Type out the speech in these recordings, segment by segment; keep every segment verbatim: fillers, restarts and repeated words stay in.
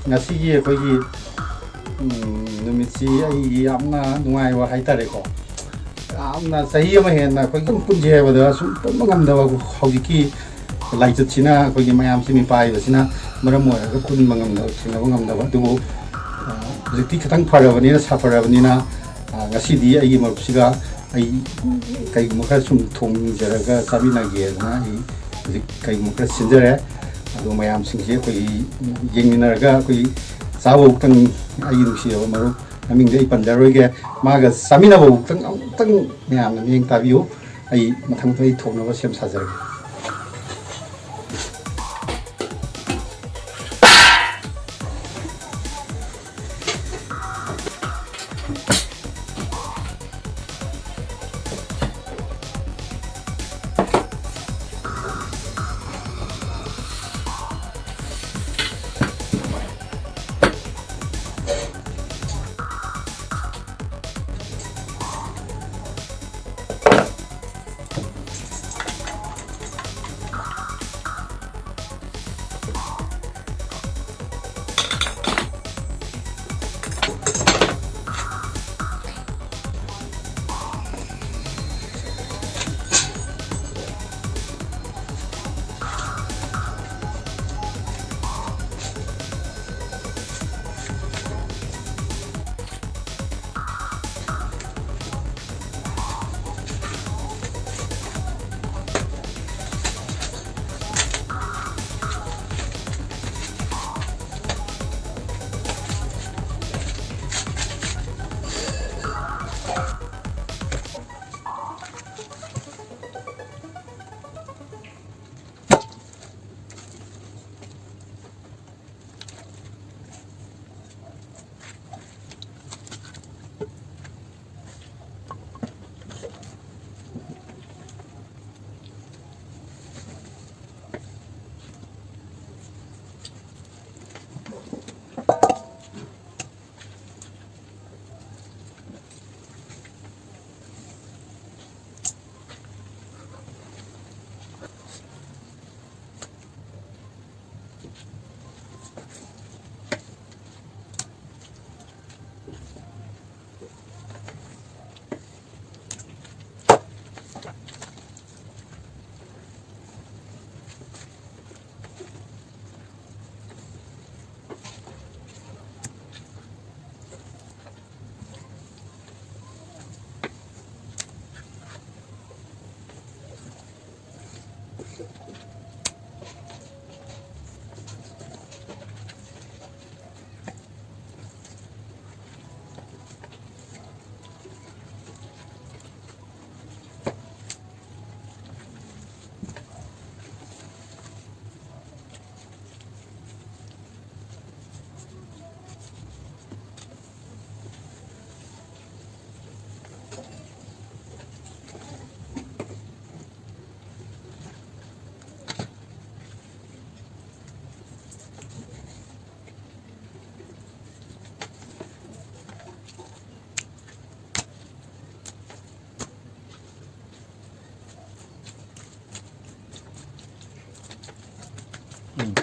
ꯉꯁꯤꯒꯤ ꯑꯩꯈꯣꯏꯒꯤ, ꯎꯝ, ꯅꯨꯃꯤꯠꯁꯤ ꯑꯩꯒꯤ ꯌꯥꯝꯅ ꯅꯨꯡꯉꯥꯏꯕ ꯍꯥꯏꯇꯥꯔꯦꯀꯣ꯫ ꯌꯥꯝꯅ ꯆꯍꯤ ꯑꯃ ꯍꯦꯟꯅ ꯑꯩꯈꯣꯏ ꯑꯗꯨꯝ ꯄꯨꯟꯁꯦ ꯍꯥꯏꯕꯗ ꯁꯨꯝ ꯄꯨꯟꯕ ꯉꯝꯗꯕ ꯍꯧꯖꯤꯛꯀꯤ ꯂꯥꯏꯆꯠꯁꯤꯅ, ꯑꯩꯈꯣꯏꯒꯤ ꯃꯌꯥꯝꯁꯤ ꯃꯤꯄꯥꯏꯕꯁꯤꯅ ꯃꯔꯝ ꯑꯣꯏꯔꯒ ꯄꯨꯟꯕ ꯉꯝꯗꯕ, ꯊꯦꯡꯅꯕ ꯉꯝꯗꯕ꯫ ꯑꯗꯨꯕꯨ, ꯑ, ꯍꯧꯖꯤꯛꯇꯤ ꯈꯤꯇꯪ ꯐꯔꯕꯅꯤꯅ, ꯁꯥꯐꯔꯕꯅꯤꯅ, ꯑ, ꯉꯁꯤꯗꯤ ꯑꯩꯒꯤ ꯃꯔꯨꯞꯁꯤꯒ ꯑꯩ ꯀꯩꯒꯨꯝꯕ ꯈꯔ ꯁꯨꯝ ꯊꯣꯡꯖꯔꯒ ꯆꯥꯃꯤꯟꯅꯒꯦꯗꯅ ꯑꯩ ꯍꯧꯖꯤꯛ ꯀꯩꯒꯨꯝꯕ ꯈꯔ ꯁꯤꯟꯖꯔꯦ꯫ ꯑꯗꯣ ꯃꯌꯥꯝꯁꯤꯡꯁꯦ ꯑꯩꯈꯣꯏꯒꯤ ꯌꯦꯡꯃꯤꯟꯅꯔꯒ ꯑꯩꯈꯣꯏꯒꯤ ꯆꯥꯕ ꯈꯛꯇꯪ, ꯑꯩꯒꯤ ꯅꯨꯡꯁꯤꯔꯕ ꯃꯔꯨꯞ ꯃꯃꯤꯡꯗꯤ ꯑꯩ ꯄꯟꯖꯔꯣꯏꯒꯦ, ꯃꯥꯒ ꯆꯥꯃꯤꯟꯅꯕ ꯈꯛꯇꯪ ꯑꯃꯨꯛꯇꯪ ꯃꯌꯥꯝꯅ ꯃꯤꯠꯌꯦꯡ ꯇꯥꯕꯤꯌꯨ꯫ ꯑꯩ ꯃꯊꯪ ꯃꯊꯪ ꯑꯩ ꯊꯣꯡꯅꯕ ꯁꯦꯝ ꯁꯥꯖꯔꯒꯦ꯫ ꯎꯝ꯫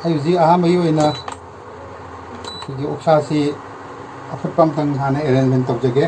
ꯑꯩ ꯍꯧꯖꯤꯛ ꯑꯍꯥꯟꯕꯒꯤ ꯑꯣꯏꯅ ꯑꯩꯈꯣꯏꯒꯤ ꯑꯣꯛꯁꯥꯁꯤ ꯑꯐꯨꯠꯄ ꯑꯝꯇꯪ ꯍꯥꯟꯅ arrangement ꯇꯧꯖꯒꯦ꯫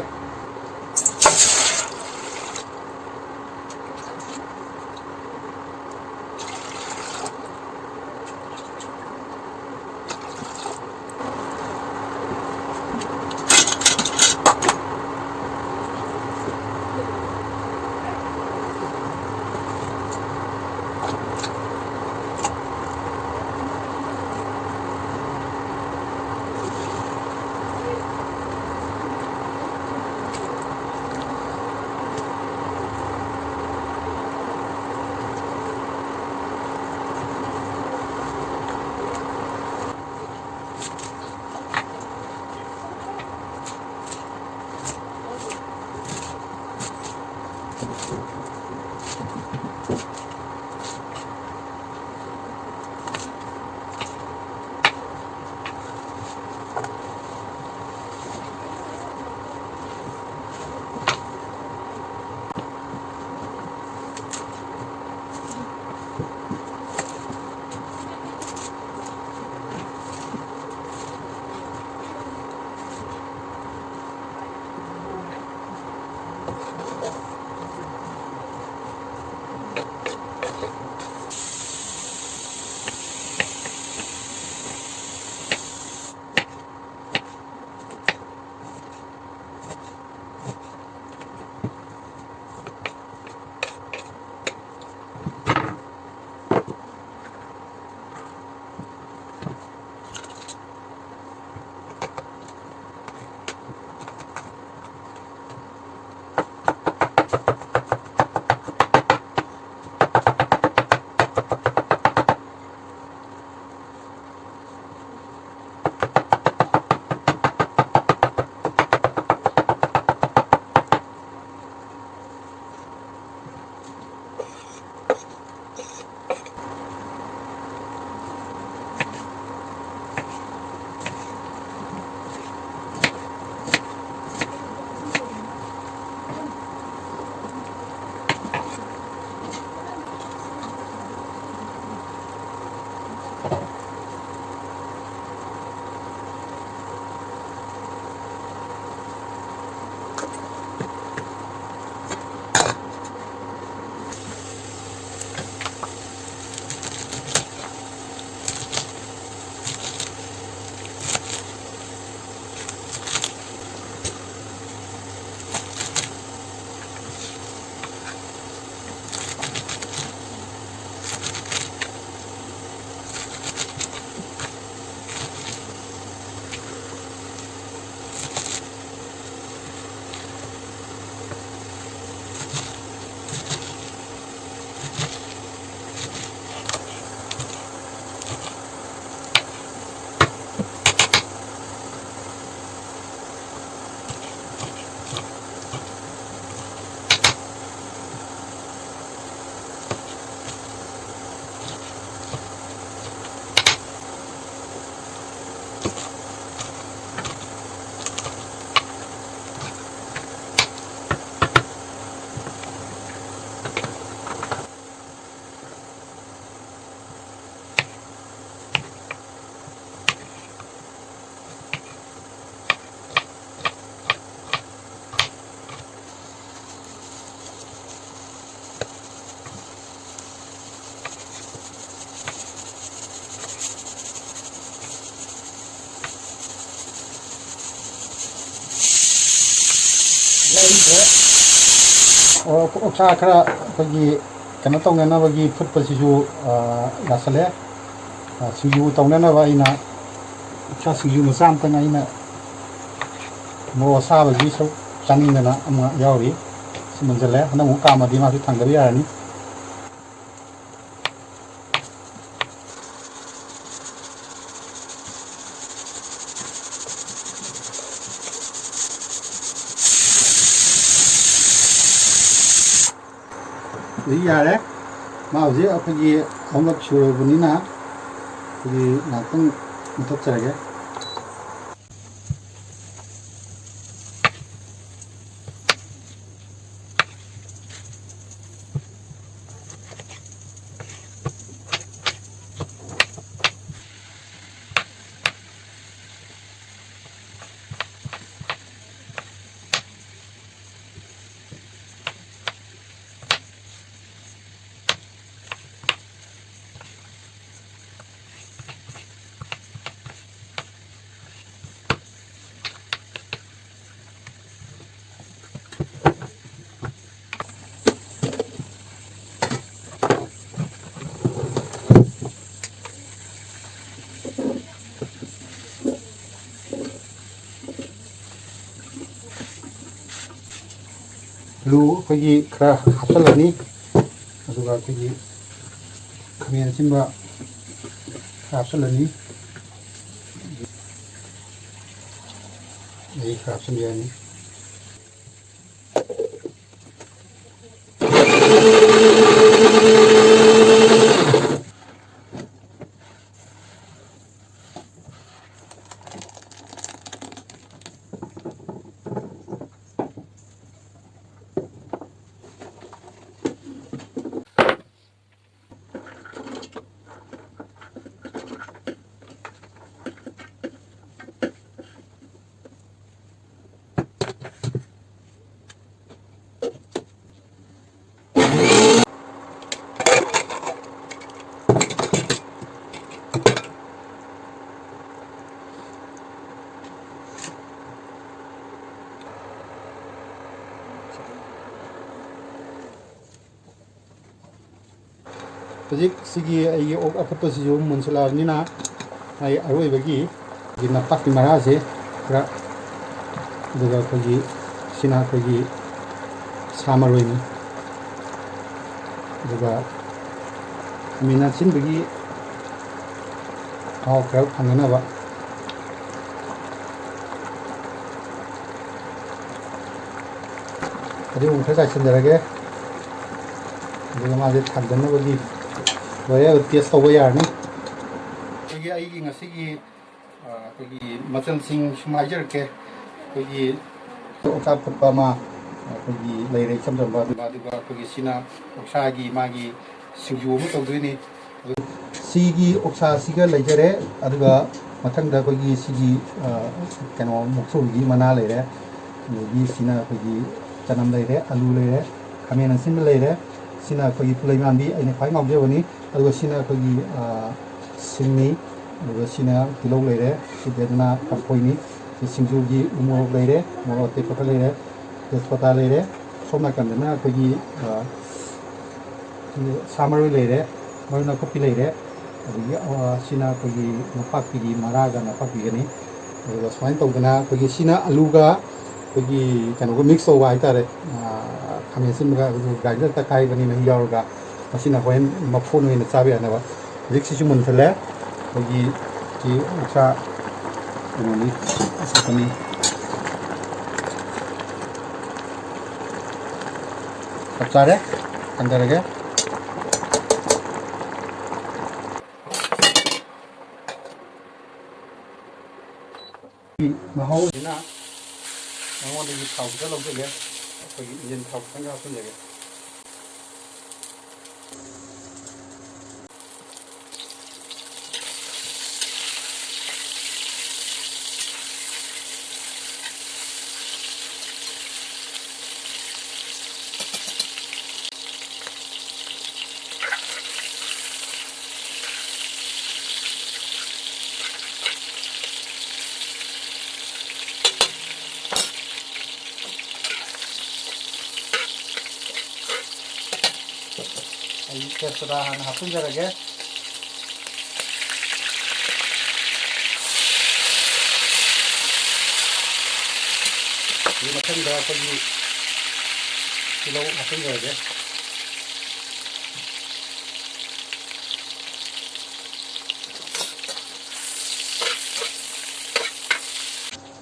ꯑꯣ, ꯑꯣꯛꯁꯥ ꯈꯔ ꯑꯩꯈꯣꯏꯒꯤ ꯀꯩꯅꯣ ꯇꯧꯅꯅꯕꯒꯤ ꯐꯨꯠꯄꯁꯤꯁꯨ, ꯑ, ꯌꯥꯁꯜꯂꯦ꯫ ꯑ, ꯁꯤꯡꯖꯨ ꯇꯧꯅꯅꯕ ꯑꯩꯅ ꯑꯣꯛꯁꯥ ꯁꯤꯡꯖꯨ ꯃꯆꯥ ꯑꯝꯇꯪ ꯑꯩꯅ ꯃꯣꯔꯣꯛ ꯑꯁꯥꯕꯒꯤ ꯁꯔꯨꯛ ꯆꯥꯅꯤꯡꯗꯅ ꯑꯃ ꯌꯥꯎꯔꯤ꯫ ꯁꯤ ꯃꯨꯟꯖꯜꯂꯦ꯫ ꯍꯟꯗꯛ ꯑꯃꯨꯛ ꯀꯥꯝꯃꯗꯤ ꯃꯥꯁꯨ ꯊꯥꯡꯗꯕ ꯌꯥꯔꯅꯤ꯫ ꯍꯧꯖꯤꯛ ꯌꯥꯔꯦ꯫ ꯃꯥ ꯍꯧꯖꯤꯛ ꯑꯩꯈꯣꯏꯒꯤ ꯑꯍꯨꯝꯂꯛ ꯁꯨꯔꯕꯅꯤꯅ ꯑꯩꯈꯣꯏꯒꯤ ꯉꯥꯏꯍꯥꯛꯇꯪ ꯃꯨꯊꯠꯆꯔꯒꯦ꯫ ꯑꯂꯨ ꯑꯩꯈꯣꯏꯒꯤ ꯈꯔ ꯍꯥꯞꯆꯤꯜꯂꯅꯤ, ꯑꯗꯨꯒ ꯑꯩꯈꯣꯏꯒꯤ ꯈꯥꯃꯦꯟ ꯑꯁꯤꯟꯕ ꯈꯔ ꯍꯥꯞꯆꯤꯜꯂꯅꯤ, ꯑꯗꯒꯤ ꯈꯔ ꯍꯥꯞꯆꯤꯟꯕꯤꯔꯅꯤ꯫ ꯍꯧꯖꯤꯛ ꯁꯤꯒꯤ ꯑꯩꯒꯤ ꯑꯣꯛ ꯑꯐꯨꯠꯄꯁꯤꯁꯨ ꯃꯨꯟꯁꯤꯜꯂꯛꯑꯕꯅꯤꯅ, ꯑꯩ ꯑꯔꯣꯏꯕꯒꯤ ꯑꯩꯒꯤ ꯅꯄꯥꯛꯄꯤ ꯃꯔꯥꯁꯦ ꯈꯔ, ꯑꯗꯨꯒ ꯑꯩꯈꯣꯏꯒꯤ, ꯁꯤꯅ ꯑꯩꯈꯣꯏꯒꯤ ꯁꯥ ꯃꯔꯣꯏꯅꯤ꯫ ꯑꯗꯨꯒ ꯈꯥꯃꯦꯟ ꯑꯁꯤꯟꯕꯒꯤ ꯊꯥꯎ ꯈꯔ ꯐꯪꯅꯅꯕ꯫ ꯐꯗꯤꯒꯣꯝ ꯈꯔ ꯆꯥꯏꯁꯤꯟꯖꯔꯒꯦ꯫ ꯑꯗꯨꯒ ꯃꯥꯁꯦ ꯊꯥꯡꯖꯟꯅꯕꯒꯤ ꯂꯣꯏꯔꯦ, ꯇꯦꯁ ꯇꯧꯕ ꯌꯥꯔꯅꯤ꯫ ꯑꯩꯈꯣꯏꯒꯤ, ꯑꯩꯒꯤ ꯉꯁꯤꯒꯤ, ꯑ, ꯑꯩꯈꯣꯏꯒꯤ ꯃꯆꯜꯁꯤꯡ ꯁꯨꯝ ꯍꯥꯏꯖꯔꯛꯀꯦ꯫ ꯑꯩꯈꯣꯏꯒꯤ ꯑꯣꯛꯁꯥ ꯐꯨꯠꯄ ꯑꯃ, ꯑꯩꯈꯣꯏꯒꯤ ꯂꯩꯔꯦ ꯏꯆꯝ ꯆꯝꯕ, ꯑꯗꯨꯒ, ꯑꯗꯨꯒ ꯑꯩꯈꯣꯏꯒꯤ ꯁꯤꯅ ꯑꯣꯛꯁꯥꯒꯤ ꯃꯥꯒꯤ ꯁꯤꯡꯖꯨ ꯑꯃ ꯇꯧꯗꯣꯏꯅꯤ꯫ ꯁꯤꯒꯤ ꯑꯣꯛꯁꯥꯁꯤꯒ ꯂꯩꯖꯔꯦ꯫ ꯑꯗꯨꯒ ꯃꯊꯪꯗ ꯑꯩꯈꯣꯏꯒꯤ ꯁꯤꯒꯤ, ꯑ, ꯀꯩꯅꯣ, ꯃꯨꯛꯊ꯭ꯔꯨꯕꯤꯒꯤ ꯃꯅꯥ ꯂꯩꯔꯦ꯫ ꯑꯗꯒꯤ ꯁꯤꯅ ꯑꯩꯈꯣꯏꯒꯤ ꯆꯅꯝ ꯂꯩꯔꯦ, ꯑꯂꯨ ꯂꯩꯔꯦ, ꯈꯥꯃꯦꯟ ꯑꯁꯤꯟꯕ ꯂꯩꯔꯦ꯫ ꯁꯤꯅ ꯑꯩꯈꯣꯏꯒꯤ ꯄꯨꯂꯩꯃꯥꯟꯕꯤ, ꯑꯩꯅ ꯈ꯭ꯋꯥꯏ ꯉꯥꯎꯖꯕꯅꯤ꯫ ꯑꯗꯨꯒ ꯁꯤꯅ ꯑꯩꯈꯣꯏꯒꯤ, ꯑ, ꯁꯤꯡꯅꯤ꯫ ꯑꯗꯨꯒ ꯁꯤꯅ ꯇꯤꯜꯍꯧ ꯂꯩꯔꯦ꯫ ꯁꯤꯗꯅ ꯀꯝꯐꯣꯏꯅꯤ꯫ ꯁꯤ ꯁꯤꯡꯖꯨꯒꯤ ꯎ ꯃꯣꯔꯣꯛ ꯂꯩꯔꯦ, ꯃꯣꯔꯣꯛ ꯑꯇꯦꯛꯄ ꯈꯔ ꯂꯩꯔꯦ, ꯇꯦꯖꯄꯇꯥ ꯂꯩꯔꯦ꯫ ꯁꯣꯝ ꯅꯥꯀꯟꯗꯅ ꯑꯩꯈꯣꯏꯒꯤ, ꯑ, ꯁꯥ ꯃꯔꯣꯏ ꯂꯩꯔꯦ, ꯃꯔꯣꯏ ꯅꯥꯀꯨꯞꯄꯤ ꯂꯩꯔꯦ, ꯑꯗꯒꯤ, ꯑ, ꯁꯤꯅ ꯑꯩꯈꯣꯏꯒꯤ ꯅꯄꯥꯛꯄꯤꯒꯤ ꯃꯔꯥꯒ ꯅꯄꯥꯛꯄꯤꯒꯅꯤ꯫ ꯑꯗꯨꯒ ꯁꯨꯃꯥꯏꯅ ꯇꯧꯗꯅ ꯑꯩꯈꯣꯏꯒꯤ ꯁꯤꯅ ꯑꯂꯨꯒ ꯑꯩꯈꯣꯏꯒꯤ ꯀꯩꯅꯣꯒ ꯃꯤꯛꯁ ꯇꯧꯕ ꯍꯥꯏꯇꯥꯔꯦ꯫ ꯑ, ꯈꯥꯃꯦꯟ ꯑꯁꯤꯟꯕꯒ ꯑꯗꯨ ꯒ꯭ꯔꯥꯏꯟꯗꯔ ꯇꯛꯈꯥꯏꯕꯅꯤ ꯃꯍꯤ ꯌꯥꯎꯔꯒ꯫ ꯃꯁꯤꯅ ꯍꯣꯔꯦꯟ ꯃꯐꯣꯟ ꯑꯣꯏꯅ ꯆꯥꯕ ꯌꯥꯅꯕ꯫ ꯍꯧꯖꯤꯛ ꯁꯤꯁꯨ ꯃꯨꯟꯁꯤꯜꯂꯦ꯫ ꯑꯩꯈꯣꯏꯒꯤ ꯁꯤ ꯑꯣꯛꯁꯥ ꯀꯩꯅꯣꯅꯤ, ꯑꯐꯨꯠꯄꯅꯤ꯫ ꯆꯞ ꯆꯥꯔꯦ, ꯊꯥꯡꯊꯔꯒꯦ꯫ ꯃꯍꯥꯎꯁꯤꯅ ꯃꯉꯣꯟꯗꯒꯤ ꯊꯥꯎ ꯈꯤꯇꯪ ꯂꯧꯖꯒꯦ, ꯑꯩꯈꯣꯏꯒꯤ ꯏꯟꯖꯤꯟ ꯊꯥꯎ ꯈꯤꯇꯪꯒ ꯍꯥꯞꯆꯤꯟꯖꯒꯦ꯫ ꯇꯦꯖꯄꯇꯥ ꯍꯥꯟꯅ ꯍꯥꯞꯆꯤꯟꯖꯔꯒꯦ꯫ ꯑꯗꯨ ꯃꯊꯪꯗ ꯑꯩꯈꯣꯏꯒꯤ ꯇꯤꯜꯍꯧ ꯍꯥꯞꯆꯤꯟꯖꯔꯒꯦ꯫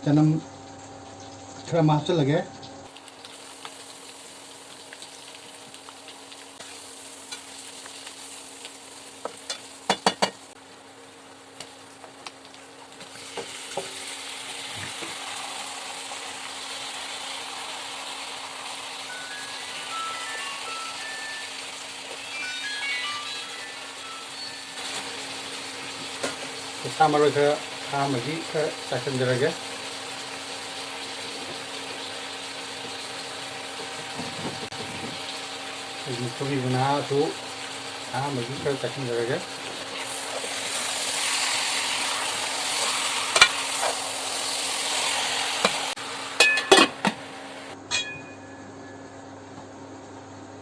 ꯆꯅꯝ ꯈꯔ ꯑꯃ ꯍꯥꯞꯆꯤꯜꯂꯒꯦ꯫ ꯁꯥ ꯃꯔꯣꯏ ꯈꯔ ꯑꯍꯥꯟꯕꯒꯤ ꯈꯔ ꯆꯥꯏꯁꯤꯟꯖꯔꯒꯦ꯫ ꯑꯩꯒꯤ ꯃꯨꯛꯊ꯭ꯔꯨꯕꯤ ꯃꯅꯥꯁꯨ ꯑꯍꯥꯟꯕꯒꯤ ꯈꯔ ꯆꯥꯏꯁꯤꯟꯖꯔꯒꯦ꯫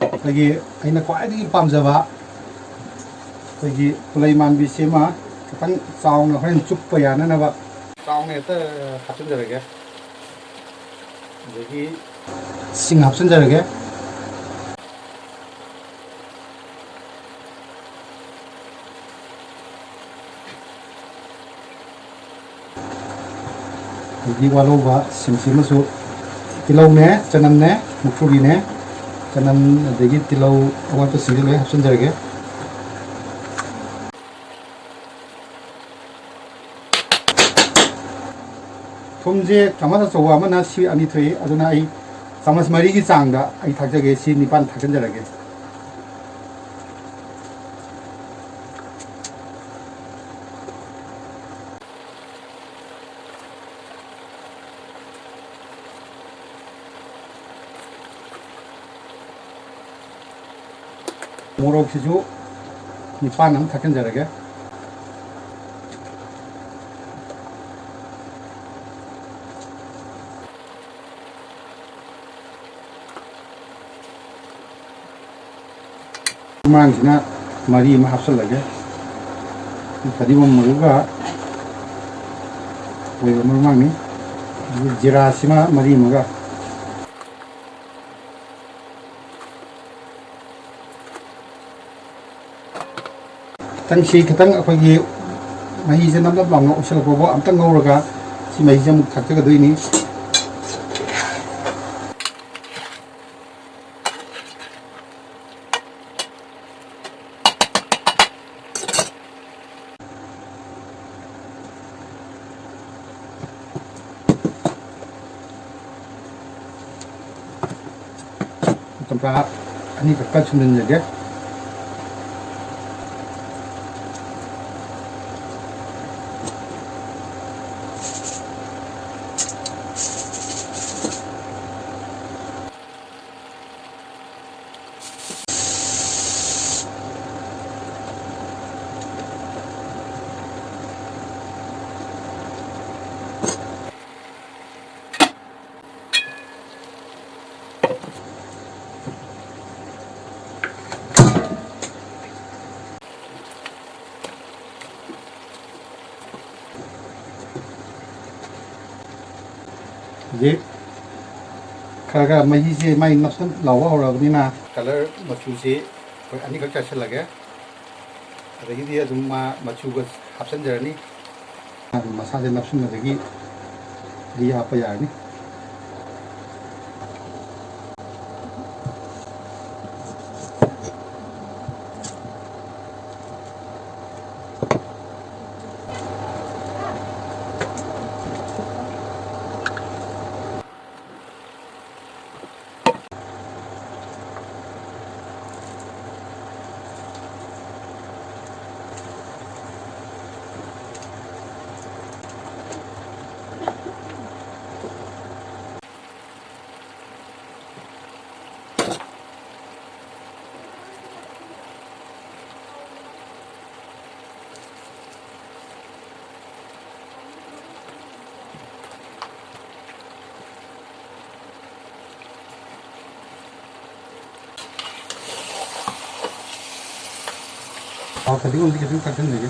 ꯑꯩꯈꯣꯏꯒꯤ ꯑꯩꯅ ꯈ꯭ꯋꯥꯏꯗꯒꯤ ꯄꯥꯝꯖꯕ ꯑꯩꯈꯣꯏꯒꯤ ꯄꯨꯂꯩ ꯃꯥꯟꯕꯤꯁꯤꯃ ꯈꯤꯇꯪ ꯆꯥꯎꯅ ꯍꯣꯔꯦꯟ ꯆꯨꯞꯄ ꯌꯥꯅꯅꯕ ꯆꯥꯎꯅ ꯍꯦꯛꯇ ꯍꯥꯞꯆꯤꯟꯖꯔꯒꯦ꯫ ꯑꯗꯒꯤ ꯁꯤꯡ ꯍꯥꯞꯆꯤꯟꯖꯔꯒꯦ꯫ ꯑꯗꯒꯤ ꯋꯥꯂꯧꯕ ꯁꯤꯡꯁꯤꯃꯁꯨ, ꯇꯤꯜꯍꯧꯅꯦ, ꯆꯅꯝꯅꯦ, ꯃꯨꯛꯊ꯭ꯔꯨꯕꯤꯅꯦ, ꯆꯅꯝ ꯑꯗꯒꯤ ꯇꯤꯜꯍꯧ ꯑꯋꯥꯠꯄꯁꯤꯡꯁꯦ ꯂꯣꯏ ꯍꯥꯞꯆꯤꯟꯖꯔꯒꯦ꯫ ꯊꯨꯝꯁꯦ ꯆꯥꯃꯁ ꯑꯆꯧꯕ ꯑꯃꯅ ꯁꯤ ꯑꯅꯤ ꯊꯣꯛꯏ, ꯑꯗꯨꯅ ꯑꯩ ꯆꯥꯃꯁ ꯃꯔꯤꯒꯤ ꯆꯥꯡꯗ ꯑꯩ ꯊꯥꯛꯆꯒꯦ, ꯁꯤ ꯅꯤꯄꯥꯟ ꯊꯥꯛꯆꯤꯟꯖꯔꯒꯦ꯫ ꯃꯣꯔꯣꯛꯁꯤꯁꯨ ꯅꯤꯄꯥꯟ ꯑꯃ ꯊꯥꯛꯆꯤꯟꯖꯔꯒꯦ꯫ ꯃꯔꯥꯡꯁꯤꯅ ꯃꯔꯤ ꯑꯃ ꯍꯥꯞꯆꯤꯜꯂꯒꯦ꯫ ꯐꯗꯤꯒꯣꯝ ꯃꯔꯨꯒ ꯑꯣꯏꯕ ꯃꯔꯨ ꯃꯔꯥꯡꯅꯤ꯫ ꯑꯗꯒꯤ ꯖꯤꯔꯥꯁꯤꯃ ꯃꯔꯤ ꯑꯃꯒ꯫ ꯈꯤꯇꯪ ꯁꯤ ꯈꯤꯇꯪ ꯑꯩꯈꯣꯏꯒꯤ ꯃꯍꯤꯁꯦ ꯅꯞ ꯅꯞ ꯂꯥꯎꯅ ꯑꯣꯏꯁꯜꯂꯛꯄ ꯐꯥꯎꯕ ꯑꯝꯇꯪ ꯉꯧꯔꯒ ꯁꯤ ꯃꯍꯤꯁꯦ ꯑꯃꯨꯛ ꯊꯥꯛꯆꯒꯗꯣꯏꯅꯤ꯫ ꯆꯝꯄ꯭ꯔꯥ ꯑꯅꯤꯈꯛꯇ ꯁꯨꯝꯖꯤꯟꯖꯒꯦ꯫ ꯍꯧꯖꯤꯛ ꯈꯔ ꯈꯔ ꯃꯍꯤꯁꯦ ꯃꯥꯏ ꯅꯞꯁꯟ ꯂꯥꯎꯕ ꯍꯧꯔꯛꯑꯕꯅꯤꯅ, ꯀꯂꯔ ꯃꯆꯨꯁꯦ ꯑꯩꯈꯣꯏ ꯑꯅꯤꯈꯛ ꯆꯥꯏꯁꯤꯜꯂꯒꯦ꯫ ꯑꯗꯒꯤꯗꯤ ꯑꯗꯨꯝ ꯃꯥ ꯃꯆꯨꯒ ꯍꯥꯞꯆꯤꯟꯖꯔꯅꯤ꯫ ꯑꯗꯨꯝ ꯃꯁꯥꯁꯦ ꯅꯞꯁꯤꯟꯕꯗꯒꯤ ꯃꯍꯤ ꯍꯥꯞꯄ ꯌꯥꯔꯅꯤ꯫ ꯊꯥꯎ ꯐꯗꯤꯒꯣꯝꯗꯤ ꯈꯤꯇꯪ ꯊꯥꯛꯆꯤꯟꯖꯒꯦ꯫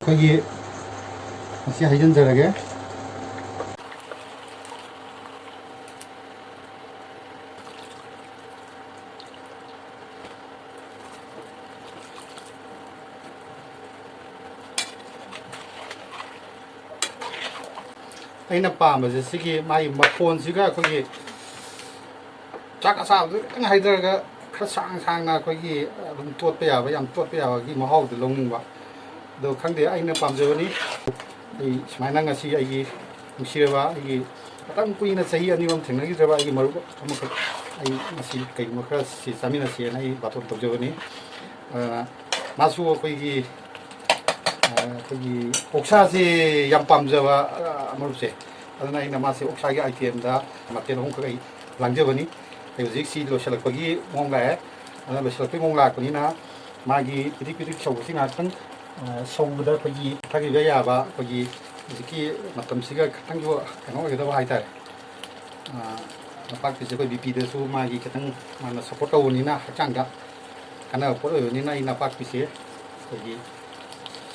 ꯑꯩꯈꯣꯏꯒꯤ ꯃꯁꯤ ꯍꯩꯖꯤꯟꯖꯔꯒꯦ꯫ ꯑꯩꯅ ꯄꯥꯝꯕꯁꯦ ꯁꯤꯒꯤ ꯃꯥꯒꯤ ꯃꯐꯣꯟꯁꯤꯒ ꯑꯩꯈꯣꯏꯒꯤ ꯆꯥꯛ ꯑꯁꯥꯕꯗꯨ ꯈꯤꯇꯪ ꯍꯩꯊꯔꯒ ꯈꯔ ꯁꯥꯡ ꯁꯥꯡꯅ ꯑꯩꯈꯣꯏꯒꯤ ꯑꯗꯨꯝ ꯇꯣꯠꯄ ꯌꯥꯕ, ꯌꯥꯝ ꯇꯣꯠꯄ ꯌꯥꯕꯒꯤ ꯃꯍꯥꯎꯗꯨ ꯂꯧꯅꯤꯡꯕ꯫ ꯑꯗꯣ ꯈꯪꯗꯦ, ꯑꯩꯅ ꯄꯥꯝꯖꯕꯅꯤ꯫ ꯑꯩ ꯁꯨꯃꯥꯏꯅ ꯉꯁꯤ ꯑꯩꯒꯤ ꯅꯨꯡꯁꯤꯔꯕ ꯑꯩꯒꯤ ꯃꯇꯝ ꯀꯨꯏꯅ ꯆꯍꯤ ꯑꯅꯤ ꯑꯍꯨꯝ ꯊꯦꯡꯅꯈꯤꯗ꯭ꯔꯕ ꯑꯩꯒꯤ ꯃꯔꯨꯞ ꯑꯃꯈꯛ ꯑꯩ ꯉꯁꯤ ꯀꯩꯒꯨꯝꯕ ꯈꯔ ꯁꯤ ꯆꯥꯃꯤꯟꯅꯁꯦꯅ ꯑꯩ ꯕꯥꯇꯣꯟ ꯇꯧꯖꯕꯅꯤ꯫ ꯑꯗꯨꯅ ꯃꯥꯁꯨ ꯑꯩꯈꯣꯏꯒꯤ, ꯑ, ꯑꯩꯈꯣꯏꯒꯤ ꯑꯣꯛꯁꯥꯁꯦ ꯌꯥꯝ ꯄꯥꯝꯖꯕ, ꯑ, ꯃꯔꯨꯞꯁꯦ꯫ ꯑꯗꯨꯅ ꯑꯩꯅ ꯃꯥꯁꯦ ꯑꯣꯛꯁꯥꯒꯤ ꯑꯥꯏꯇꯦꯝꯗ ꯃꯊꯦꯜ ꯑꯍꯨꯝꯈꯛ ꯑꯩ ꯂꯥꯡꯖꯕꯅꯤ꯫ ꯑꯩ ꯍꯧꯖꯤꯛ ꯁꯤ ꯂꯣꯏꯁꯤꯜꯂꯛꯄꯒꯤ ꯃꯑꯣꯡ ꯂꯥꯛꯑꯦ꯫ ꯑꯗꯨꯅ ꯂꯣꯏꯁꯤꯜꯂꯛꯄꯒꯤ ꯃꯑꯣꯡ ꯂꯥꯛꯄꯅꯤꯅ ꯃꯥꯒꯤ ꯄꯤꯗꯤꯛ ꯄꯤꯗꯤꯛ ꯁꯧꯕꯁꯤ ꯉꯥꯏꯍꯥꯛꯇꯪ, ꯑ, ꯁꯧꯕꯗ ꯑꯩꯈꯣꯏꯒꯤ ꯊꯥꯈꯤꯕ ꯌꯥꯕ ꯑꯩꯈꯣꯏꯒꯤ ꯍꯧꯖꯤꯛꯀꯤ ꯃꯇꯝꯁꯤꯒ ꯈꯤꯇꯪꯁꯨ ꯀꯩꯅꯣ ꯑꯣꯏꯒꯗꯕ ꯍꯥꯏꯇꯥꯔꯦ꯫ ꯑ, ꯅꯄꯥꯛꯄꯤꯁꯦ ꯑꯩꯈꯣꯏ ꯕꯤ ꯄꯤꯗꯁꯨ ꯃꯥꯒꯤ ꯈꯤꯇꯪ ꯃꯥꯅ ꯁꯞꯄꯣꯔꯠ ꯇꯧꯕꯅꯤꯅ ꯍꯛꯆꯥꯡꯗ ꯀꯥꯟꯅꯕ ꯄꯣꯠ ꯑꯣꯏꯕꯅꯤꯅ ꯑꯩ ꯅꯄꯥꯛꯄꯤꯁꯦ ꯑꯩꯈꯣꯏꯒꯤ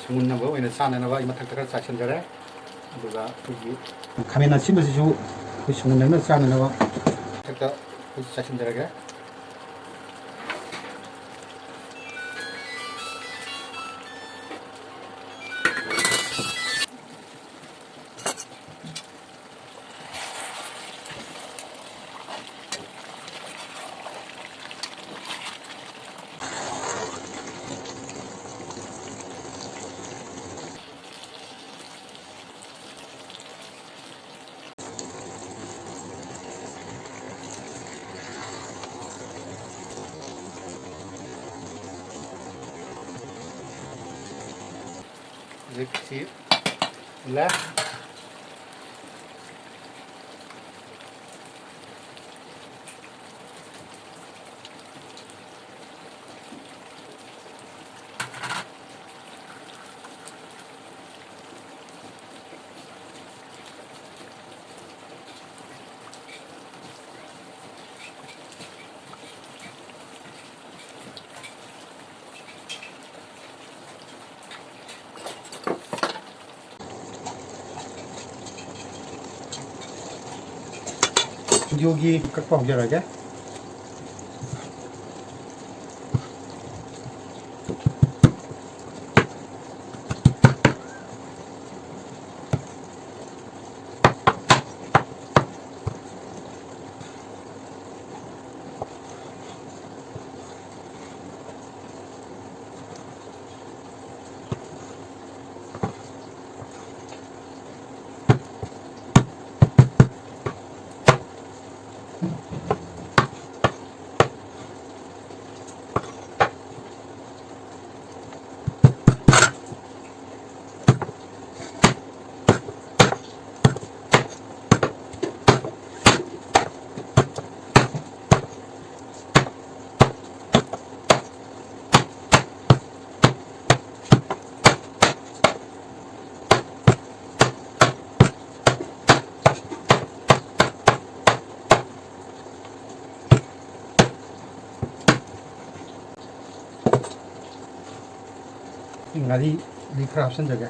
ꯁꯨꯡꯒꯨꯟꯅꯕ ꯑꯣꯏꯅ ꯆꯥꯅꯅꯕ ꯑꯩ ꯃꯊꯛꯇ ꯈꯔ ꯆꯥꯏꯁꯤꯟꯖꯔꯦ꯫ ꯑꯗꯨꯒ ꯑꯩꯈꯣꯏꯒꯤ ꯈꯥꯃꯦꯟ ꯑꯁꯤꯟꯕꯁꯤꯁꯨ ꯑꯩꯈꯣꯏ ꯁꯨꯡꯒꯨꯟꯅꯕ ꯆꯥꯅꯅꯕ ꯃꯊꯛꯇ ꯑꯩꯈꯣꯏ ꯆꯥꯏꯁꯤꯟꯖꯔꯒꯦ꯫ ꯍꯧꯖꯤꯛꯁꯤ ꯃꯨꯜꯂꯦ꯫ ꯌꯣꯒꯤ ꯀꯛꯄ ꯍꯧꯖꯔꯒꯦ꯫ ꯉꯥꯔꯤ ꯈꯔ ꯍꯥꯞꯆꯤꯟꯖꯒꯦ꯫